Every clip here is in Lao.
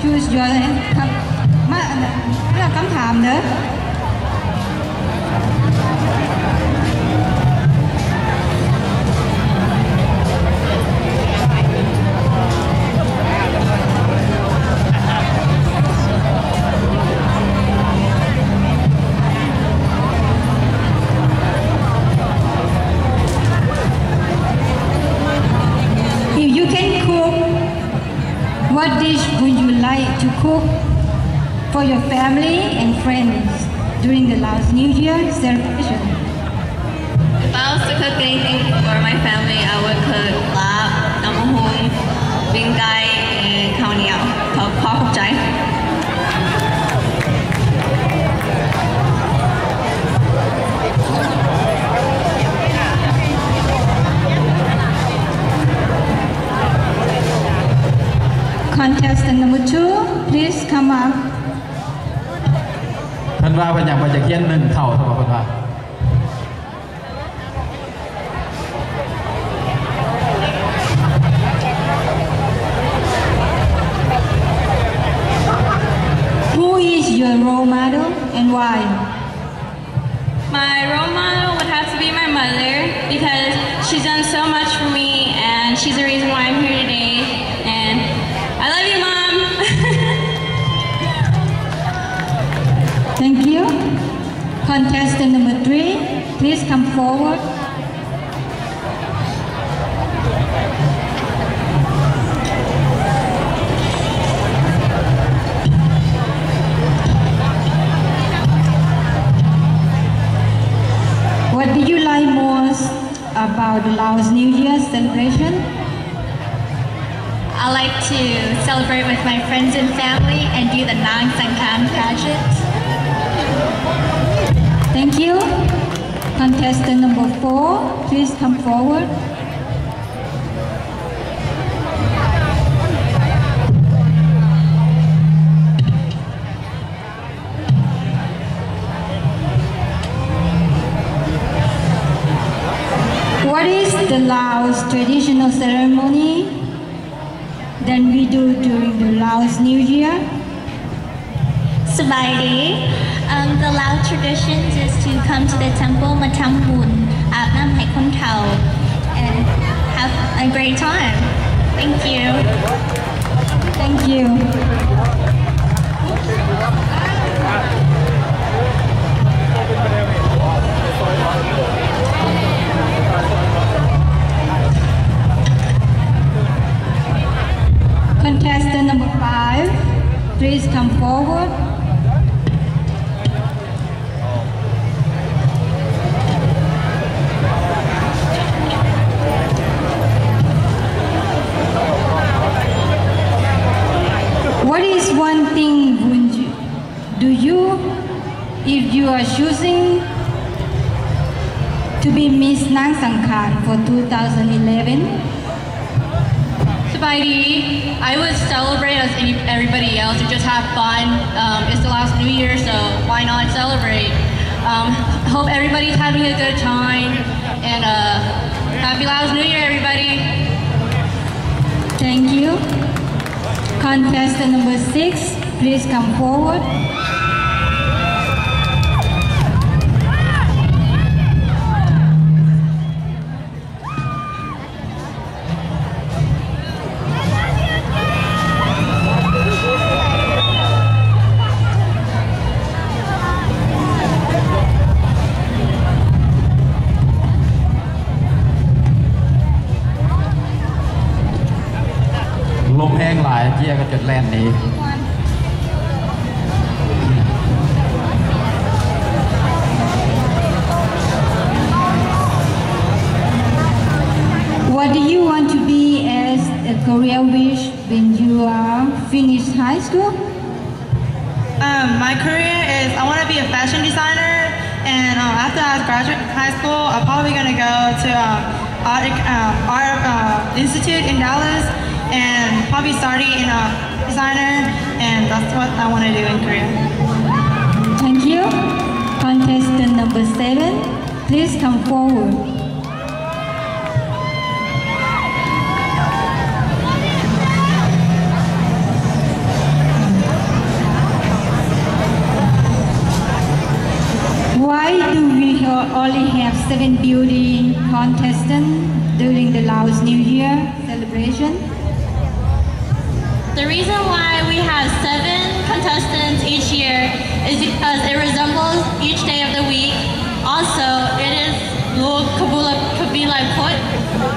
Choose your ຄຳ ມາ ເລືອກຄຳຖາມເດີ້. If you can cook, what dish would you like to cook for your family and friends during the Laos New Year celebration? If I was to cook anything for my family, I would cook ລາບ, ຕຳບັກຫຸ່ງ, ປີ້ງໄກ່ ແລະ ເຂົ້າໜຽວ. ຂໍ ຂໍຂອບໃຈ. Contestant number two, please come up. ເພິ່ນວ່າເພິ່ນຢາກ ເພິ່ນຢາກຮຽນໜຶ້ງເຂົ້າ ເພິ່ນວ່າ. Who is your role model and why? My role model would have to be my mother because she's done so much for me and she's the reason why I'm here today. And I love you, Mom! Thank you. Contestant number three, please come forward. What do you like most about the Laos New Year celebration? I like to celebrate with my friends and family and do the Nang Sangkhan pageant. Thank you. Contestant number four, please come forward. What is the Laos traditional ceremony that we do during the Laos New Year? ສະບາຍດີ. Um, the Lao traditions is to come to the temple ມາທຳບຸນ ອາບນ້ຳໃຫ້ຄົນເຖົ້າ and have a great time. Thank you. Thank you. Contestant number five, please come forward. What is one thing would you, do you, if you are choosing to be Miss Nang Sangkhan for two thousand eleven? ສະບາຍດີ. I would celebrate as any, everybody else and just have fun. Um, it's the Laos New Year, so why not celebrate? Um, hope everybody's having a good time, and, uh, happy Laos New Year, everybody. Thank you. Contestant number six, please come forward. ລົມແຮງຫຼາຍ ເຈຍກໍຈົນແລ່ນໜີ. What do you want to be as a career wish when you are finish high school? Um, my career is I wanna be a fashion designer, and, um, after I graduate high school, I'm probably gonna go to, um, art, um, art, uh, institute in Dallas, and probably study in a designer, and that's what I wanna do in Korea. Thank you. Contestant number seven, please come forward. Only have seven beauty contestants during the Laos New Year celebration. The reason why we have seven contestants each year is because it resembles each day of the week. Also, it is Luang Kabuya Kabilai Put.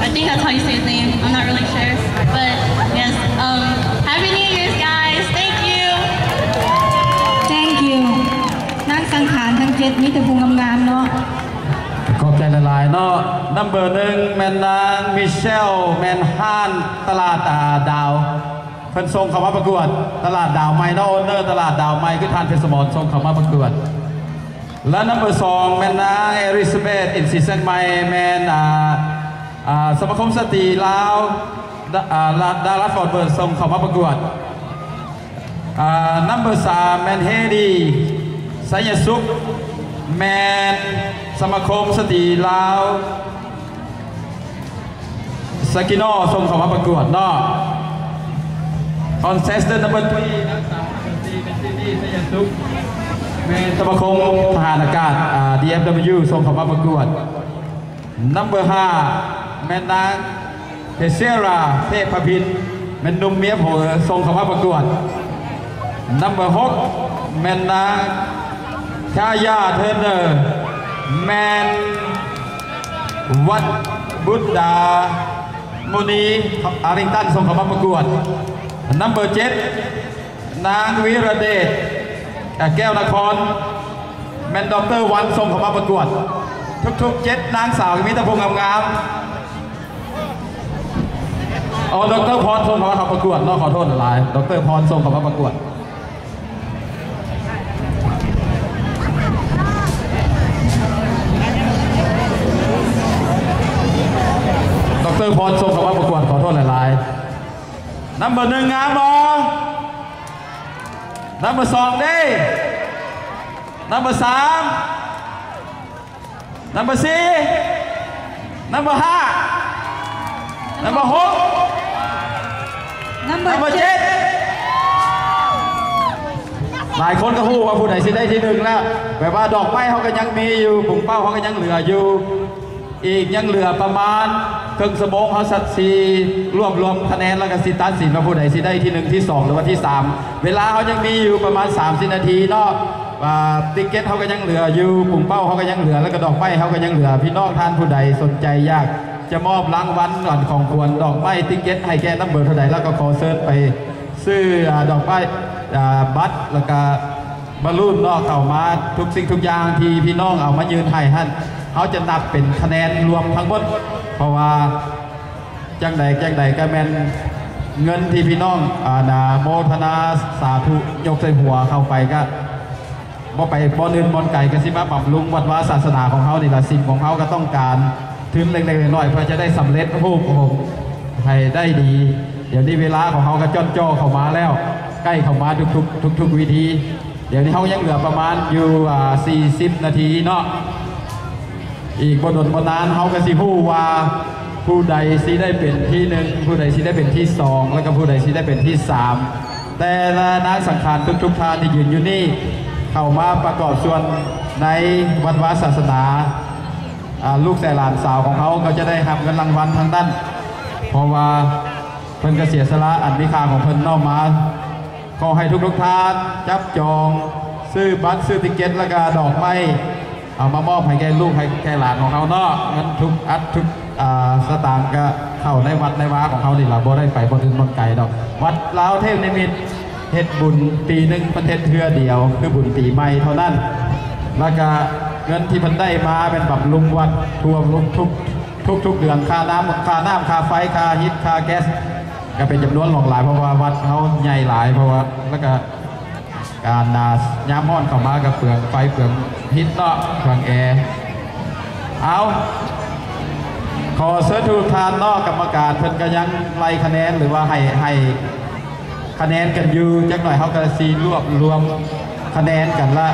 I think that's how you say his name. I'm not really sure. But yes, um, Happy New Year's, guys. Thank you. Thank you. ນາງສັງຂານທັງເຈັດມີແຕ່ຜູ້ງາມໆເນາະ. ຂອບໃຈຫຼາຍໆເນາະ. ນຳເບີໜຶ່ງແມ່ນນາງມິເຊວ ແມ່ນຮ້ານຕະຫຼາດ ອາ ດາວ ເພິ່ນສົ່ງເຂົ້າມາປະກວດຕະຫຼາດດາວໃໝ່ເນາະ ໂອເນີຕະຫຼາດດາວໃໝ່ ຄືທ່ານເພັດສະໝອນ ສົ່ງເຂົ້າມາປະກວດ ແລະ ນຳເບີສອງແມ່ນນາງເອລິຊາເບດ ອິນສີຊຽງໃໝ່ ແມ່ນ ອາ ອາ ສະມາຄົມສະຕີລາວ ດາ ອາ ດາລັດຟອດເວີດ ສົ່ງເຂົ້າມາປະກວດ. ອາ ນຳເບີສາມແມ່ນເຮດີ ໄຊຍະສຸກ ແມ່ນສະມາຄົມສະຕີລາວ ສະກິໂນ ສົ່ງເຂົ້າມາປະກວດເນາະ. Contestant number three ນາງສາວເປັນເຈດີ ໄຊຍະສຸກ ແມ່ນສະມາຄົມທະຫານອາກາດ ອາ ດີເອັຟດັບເບິນຢູ ສົ່ງເຂົ້າມາປະກວດ. ນຳເບີຫ້າແມ່ນນາງເທເຊຣາ ເທບພະພິນ ແມ່ນໜຸ່ມເມຍຜົວ ສົ່ງເຂົ້າມາປະກວດ. ນຳເບີຫົກແມ່ນນາງທາຢາ ເທີເນີ ແມ່ນວັດບຸດດາມຸນີ ອາຣິງຕັນ ສົ່ງເຂົ້າມາປະກວດ. ນຳເບີເຈັດ ນາງວິລະເດດ ແກ້ວນະຄອນ ແມ່ນດັອກເຕີວັນ ສົ່ງເຂົ້າມາປະກວດ. ທຸກໆເຈັດນາງສາວມີແຕ່ຜູ້ງາມໆ. ອໍ ດັອກເຕີພອນ ສົ່ງເຂົ້າມາປະກວດເນາະ ຂໍໂທດຫຼາຍໆ ດັອກເຕີພອນ ສົ່ງເຂົ້າມາປະກວດ. ດັອກເຕີພອນ ສົ່ງເຂົ້າມາປະກວດ ຂໍໂທດຫຼາຍໆ. ນຳເບີໜຶ່ງງາມບໍ່? ນຳເບີສອງເດ້? ນຳເບີສາມ? ນຳເບີສີ່? ນຳເບີຫ້າ? ນຳເບີຫົກ? ນຳເບີເຈັດ? ຫຼາຍຄົນກໍຮູ້ວ່າຜູ້ໃດຊິໄດ້ທີໜຶ່ງແລ້ວ ແບບວ່າດອກໄມ້ເຮົາກໍຍັງມີຢູ່ ປຸງເປົ້າເຮົາກໍຍັງເຫຼືອຢູ່. ອີກຍັງເຫຼືອປະມານເຄິ່ງຊົ່ວໂມງ ເຮົາສັກຊິລວບລວມຄະແນນ ແລ້ວກໍຊິຕັດສິນວ່າຜູ້ໃດຊິໄດ້ທີໜຶ່ງ ທີສອງ ຫຼືວ່າທີສາມ. ເວລາເຮົາຍັງມີຢູ່ປະມານສາມສິບນາທີເນາະ. ອາ ຕິກເກັດເຮົາກໍຍັງເຫຼືອຢູ່, ປຸງເປົ້າເຮົາກໍຍັງເຫຼືອ, ແລ້ວກໍດອກໄມ້ເຮົາກໍຍັງເຫຼືອ. ພີ່ນ້ອງທ່ານຜູ້ໃດສົນໃຈຢາກຈະມອບລາງວັນ ອັນຂອງຂວັນ ດອກໄມ້ ຕິກເກັດ ໃຫ້ແກ່ນຳເບີເທົ່າໃດ ແລ້ວກໍຂໍເຊີນໄປຊື້ ອາ ດອກໄມ້ ອາ ບັດ ແລ້ວກໍ ບາລູນເນາະ ເຂົ້າມາ ທຸກສິ່ງທຸກຢ່າງທີ່ພີ່ນ້ອງເອົາມາຍື່ນໃຫ້ຫັ້ນ ເຮົາຈະນັບເປັນຄະແນນລວມທັງໝົດ ເພາະວ່າຈັ່ງໃດຈັ່ງໃດກໍແມ່ນເງິນທີ່ພີ່ນ້ອງ ອາ ນາໂມທະນາສາທຸຍົກໃສ່ຫົວເຂົ້າໄປ ກໍບໍ່ໄປບ່ອນອື່ນບ່ອນໄກ ກໍຊິມາບຳລຸງວັດວາສາສະໜາຂອງເຮົານີ້ລະ. ສິມຂອງເຮົາກໍຕ້ອງການທຶນເລັກໆນ້ອຍໆ ເພື່ອຈະໄດ້ສຳເລັດຮູບອົງໃຫ້ໄດ້ດີ. ດຽວນີ້ເວລາຂອງເຮົາກໍຈ້ອນຈໍ່ເຂົ້າມາແລ້ວ ໃກ້ເຂົ້າມາທຸກໆ ທຸກໆວິທີ. ດຽວນີ້ເຮົາຍັງເຫຼືອປະມານຢູ່ ອາ ສີ່ສິບນາທີເນາະ. ອີກບໍ່ດົນບໍ່ນານເຮົາກໍຊິຮູ້ວ່າຜູ້ໃດຊິໄດ້ເປັນທີໜຶ່ງ ຜູ້ໃດຊິໄດ້ເປັນທີສອງ ແລ້ວກໍຜູ້ໃດຊິໄດ້ເປັນທີສາມ. ແຕ່ລະນາງສັງຂານທຸກໆທ່ານທີ່ຢືນຢູ່ນີ້ ເຂົ້າມາປະກອບສ່ວນໃນວັດວາສາສະໜາ ອາ ລູກແຕ່ຫຼານສາວຂອງເຮົາກໍຈະໄດ້ຮັບເງິນລາງວັນທັງນັ້ນ ເພາະວ່າເພິ່ນກໍເສຍສະຫຼະອັນມີຄ່າຂອງເພິ່ນເນາະມາ. ຂໍໃຫ້ທຸກໆທ່ານຈັບຈອງຊື້ບັດ ຊື້ຕິກເກັດ ແລ້ວກະດອກໄມ້ ເອົາມາມອບໃຫ້ແກ່ລູກໃຫ້ແກ່ຫຼານຂອງເຮົາເນາະ. ເງິນທຸກອັດທຸກ ອາ ສະຕາງກະເຂົ້າໃນວັດໃນວາຂອງເຮົານີ້ລະ ບໍ່ໄດ້ໄປບ່ອນອື່ນບ່ອນໄກດອກ. ວັດລາວເທບນິມິດເຮັດບຸນປີໜຶ່ງເພິ່ນເຮັດເທື່ອດຽວ ຄືບຸນປີໃໝ່ເທົ່ານັ້ນ. ແລ້ວກະເງິນທີ່ເພິ່ນໄດ້ມາແມ່ນບຳລຸງວັດທົ່ວທຸກ ທຸກໆເດືອນ ຄ່ານ້ຳ ຄ່ານ້ຳ ຄ່າໄຟ ຄ່າຮີດ ຄ່າແກັສ ກໍເປັນຈຳນວນຫຼວງຫຼາຍ ເພາະວ່າວັດເຮົາໃຫຍ່ຫຼາຍ ເພາະວ່າ ແລ້ວກໍການ ອາ ຍາມຮ້ອນເຂົ້າມາກໍເປືອງໄຟ ເປືອງຮີດເນາະ ເປືອງແອ. ເອົາ ຂໍເຊີນທຸກທ່ານເນາະ ກຳມະການເພິ່ນກໍຍັງໄລ່ຄະແນນ ຫຼືວ່າໃຫ້ ໃຫ້ຄະແນນກັນຢູ່ ຈັກໜ້ອຍເຮົາກໍຊິລວບລວມຄະແນນກັນລະ.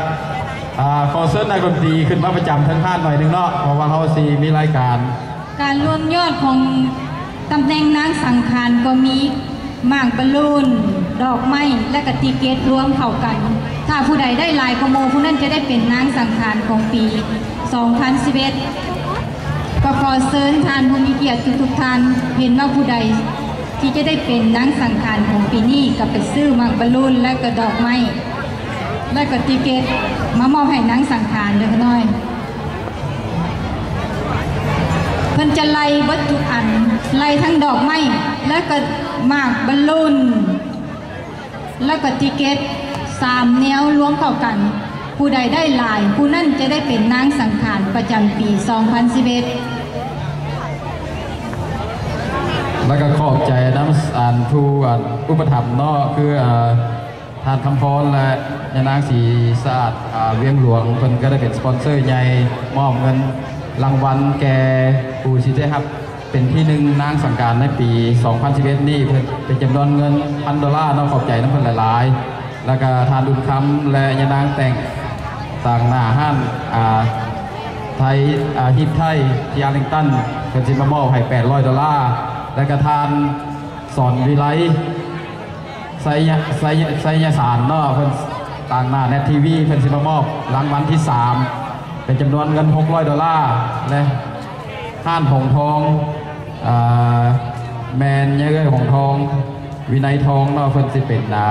ອາ ຂໍເຊີນນັກດົນຕີຂຶ້ນມາປະຈຳເທິງຮ້ານໜ້ອຍໜຶ່ງເນາະ ເພາະວ່າເຮົາຊິມີລາຍການ ການລວມຍອດຂອງຕຳແໜ່ງນາງສັງຂານກໍມີ ໝາກບາລູນ, ດອກໄມ້ ແລະກະຕິເກັດລວມເຂົ້າກັນ. ຖ້າຜູ້ໃດໄດ້ຫຼາຍກວ່າໝູ່, ຜູ້ນັ້ນຈະໄດ້ເປັນນາງສັງຂານຂອງປີສອງພັນສິບເອັດ. ກໍຂໍເຊີນທ່ານຜູ້ມີກຽດທຸກໆທ່ານ, ເຫັນວ່າຜູ້ໃດທີ່ຈະໄດ້ເປັນນາງສັງຂານຂອງປີນີ້, ກໍໄປຊື້ໝາກບາລູນ ແລະກະດອກໄມ້ ແລະກະຕິເກັດມາມອບໃຫ້ນາງສັງຂານເດີ້ຂ້ານ້ອຍ. ເພິ່ນຈະໄລ່ເບິດທຸກອັນ, ໄລ່ທັງດອກໄມ້ ແລະກະໝາກບາລູນ ແລະກະຕິເກັດ ສາມແນວລວມເຂົ້າກັນ. ຜູ້ໃດໄດ້ຫຼາຍ, ຜູ້ນັ້ນຈະໄດ້ເປັນນາງສັງຂານປະຈຳປີສອງພັນສິບເອັດ. ແລະກະຂອບໃຈນຳ ອັນ ຜູ້ ອັນ ອຸປະຖຳເນາະ, ຄື ອາ ທ່ານຄຳພອນ ແລະ ຍານາງສີສະອາດ ອາ ວຽງຫຼວງ, ເພິ່ນກໍໄດ້ເປັນສະປອນເຊີໃຫຍ່ ມອບເງິນລາງວັນແກ່ຜູ້ທີ່ໄດ້ຮັບເປັນທີໜຶ່ງນາງສັງການໃນປີສອງພັນສິບເອັດນີ້ ເພິ່ນເປັນຈຳນວນເງິນພັນໂດລາເນາະ. ຂອບໃຈນຳເພິ່ນຫຼາຍໆ. ແລ້ວກໍທ່ານບຸນຄຳ ແລະ ຍານາງແຕ່ງ ຕາງໜ້າຮ້ານ ອາ ໄທ ອາ ຮີດໄທ ທີ່ອາລິງຕັນ ເພິ່ນຊິມາມອບໃຫ້ແປດຮ້ອຍໂດລາ. ແລ້ວກໍທ່ານສອນວິໄລ ໄຊຍະ ໄຊຍະ ໄຊຍະສານເນາະ, ເພິ່ນຕາງໜ້າແນັດທີວີ ເພິ່ນຊິມາມອບລາງວັນທີສາມ ເປັນຈຳນວນເງິນຫົກຮ້ອຍໂດລາ ແລະ ຮ້ານຫົງທອງ ເອີ ແມ່ນຍາເອື້ອຍຫົງທອງ ວິໄນທອງເນາະ, ເພິ່ນຊິເປັນ ອາ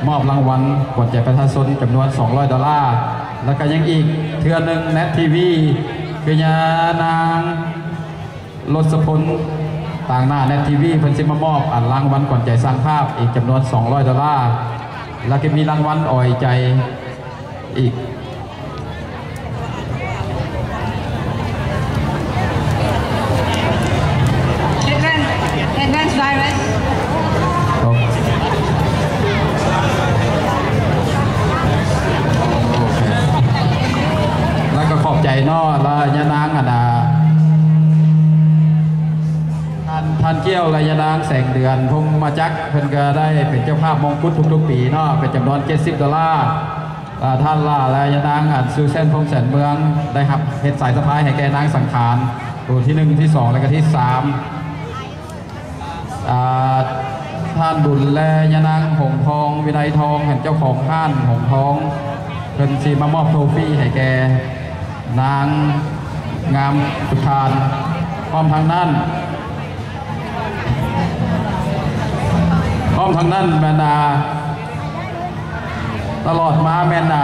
ມອບລາງວັນຂວັນໃຈປະຊາຊົນຈຳນວນສອງຮ້ອຍໂດລາ. ແລ້ວກໍຍັງອີກເທື່ອໜຶ່ງ ແນັດທີວີ ຄືຍານາງ ລົດສະພົນ ຕາງໜ້າແນັດທີວີ ເພິ່ນຊິມາມອບ ອັນ ລາງວັນຂວັນໃຈຊ່າງພາບອີກຈຳນວນສອງຮ້ອຍໂດລາ ແລ້ວກໍມີລາງວັນອອຍໃຈອີກ. Advance, advance virus. ໂອເຄ ແລ້ວກໍຂອບໃຈເນາະ ແລ້ວຍານາງ ອັນ ອາ ທ່ານ ທ່ານກ້ຽວ ແລະ ຍານາງແສງເດືອນ ພົມມະຈັກ ເພິ່ນກໍໄດ້ເປັນເຈົ້າພາບມົງກຸດທຸກໆປີເນາະ ເປັນຈຳນວນເຈັດສິບໂດລາ. ອາ ທ່ານຫຼ້າ ແລະ ຍານາງ ອັນ ຊູແຊນ ພົມແສນເມືອງ ໄດ້ຮັບເຮັດສາຍສະພາຍໃຫ້ແກ່ນາງສັງຂານ ໂຕທີໜຶ່ງ ທີສອງ ແລະ ກໍທີສາມ. ອາ ທ່ານບຸນ ແລະ ຍານາງ ຫົງທອງ ວິໄນທອງ ເປັນເຈົ້າຂອງຮ້ານຫົງທອງ ເພິ່ນຊິມາມອບໂທຟີໃຫ້ແກ່ນາງງາມທຸກທ່ານ. ພ້ອມທັງນັ້ນ ພ້ອມທັງນັ້ນແມ່ນ ອາ ຕະຫຼອດມາແມ່ນ ອາ